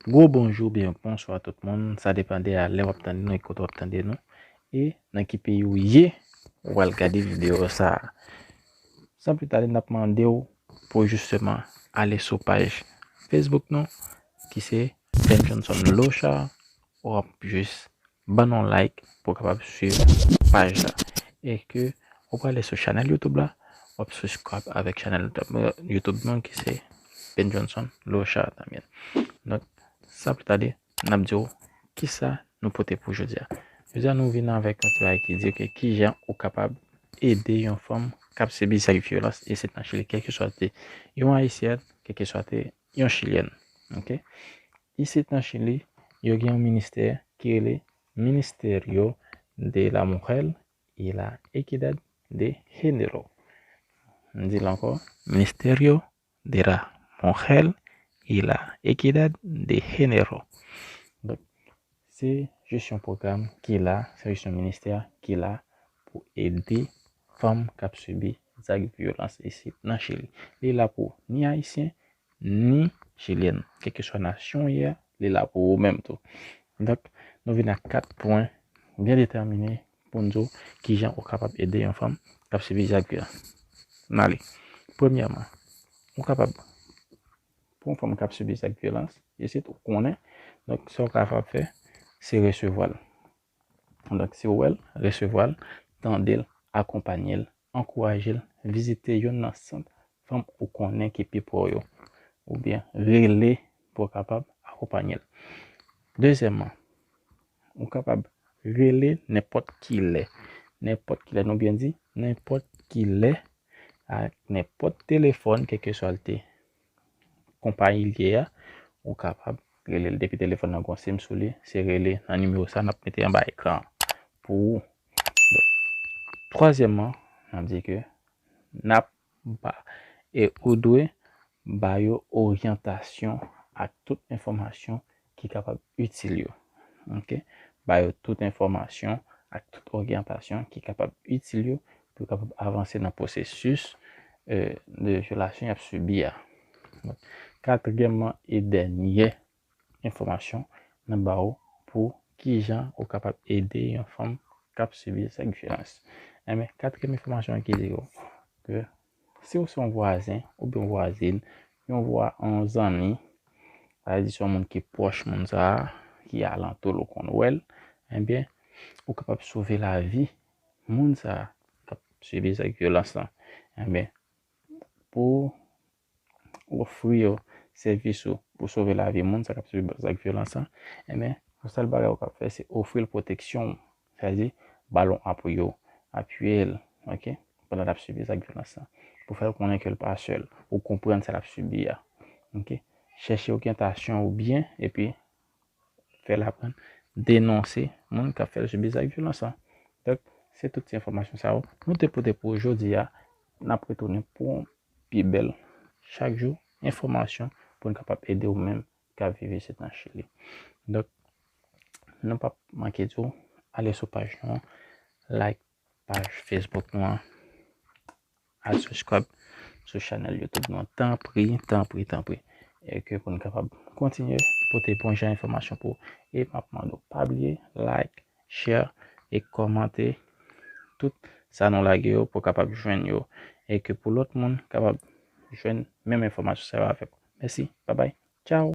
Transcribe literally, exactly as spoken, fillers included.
gwo bonjou, byen bonswa tout moun. Sa depann de a lè w ap tande nou e kote w ap tande nou. E nan ki peyi w ye, ou pral gade videyo sa a. San pli tale, n ap mande w pou jisteman ale sou paj Facebook nou, ki se Ben Johnson Lochard. W ap jis ban nou like pou w kapab swiv paj la. E ke ou prale sou chanèl YouTube la, w ap subscribe avèk chanèl YouTube nou ki se Ben Johnson Lochard tanbyen. Donk, san pli tale, n ap di w kisa nou pote pou jodi a. Jodi a, nou vin avèk yon ti bagay ki di ke kijan ou kapab ede yon fanm k ap sibi zak vyolans isit nan Chili, kèlkeswa te yon Ayisyèn, kèlkeswa te yon Chilyèn. Ok? Isit nan Chili, yo gen yon ministè ki rele Ministerio de la Mujer y la Equidad de Género. M di l ankò, Ministerio de la Mujer y la Equidad de Género. Donk, se jis yon pwogram ki la, se jis yon ministè ki la pou ede fanm k ap sibi zak vyolans isit nan Chili. Li la pou ni Ayisyen, ni Chilyèn. Kèlkeswa nasyon w ye a, li la pou ou menm tou. Donk, nou vin ak kat pwen byen detèmine pou n di w kijan ou kapab ede yon fanm k ap sibi zak vyolans. N ale. Premyèman, ou kapab, pou yon fanm k ap sibi zak vyolans isit, ou konnen, donk, sa w kapab fè, se resevwa l. Donk, si w wè l, resevwa l, tande l, akonpanye l, ankouraje l, vizite youn nan sant fanm ou konnen ki pi pre w yo, oubyen rele pou w kapab akonpanye l. Dezyèmman, ou kapab rele nenpòt ki lè. Nenpòt ki lè, nou byen di, nenpòt ki lè, ak nenpòt telefòn, kèlkeswa l te konpayi l ye a, ou kapab rele l depi telefòn nan gon sim sou li, se rele nan nimewo sa n ap mete anba ekran an pou ou. Donk, twazyèmman, n ap di ke n ap ba, e ou dwe ba yo oryantasyon ak tout enfòmasyon ki kapab itil yo. Ok? Ba yo tout enfòmasyon ak tout oryantasyon ki kapab itil yo pou yo kapab avanse nan pwosesis, eh, de vyolasyon y ap sibi a. Donk, katriyèmman e dènyè enfòmasyon n ap ba w pou kijan ou kapab ede yon fanm k ap sibi zak vyolans. Enben, katriyèm enfòmasyon an ki di w ke si w se yon vwazen oubyen yon vwazin, yon vwa-, yon zanmi, sa vle di se yon moun ki pwòch moun sa a, ki alantou l, ou konn wè l, enben, ou kapab sove lavi moun sa a k ap sibi zak vyolans lan. Enben, pou ofri yo sèvis ou pou sove lavi moun sa k ap sibi zak vyolans lan, enben, yon sèl bagay ou kab fè, se ofri l pwoteksyon w. Sa vle di, ba l yon apwi, ou apiye l, ok, pandan l ap sibi zak vyolans lan. Pou fè l konnen ke l pa sèl, ou konprann sa l ap sibi a. Ok? Chèche oryantasyon ou byen, epi fè l aprann denonse moun k ap fè l sibi zak vyolans lan. Donk, se tout ti enfòmasyon sa yo nou te pote pou jodi a. N ap retounen pou yon pi bèl chak jou enfòmasyon pou n kapab ede ou menm k ap viv isit nan Chili. Donk, nou p ap manke di w, ale sou paj nou an, like paj Facebook nou an, al subscribe sou chanèl YouTube nou an, tanpri, tanpri, tanpri. E ke pou n kapab kontinye pote bon jan enfòmasyon pou ou. E m ap mande w pa bliye like, share e kòmante tout sa nou lage yo pou w kapab jwenn yo. E ke pou lòt moun kapab jwenn menm enfòmasyon sa yo avèk ou. Mèsi, babay, tchaw!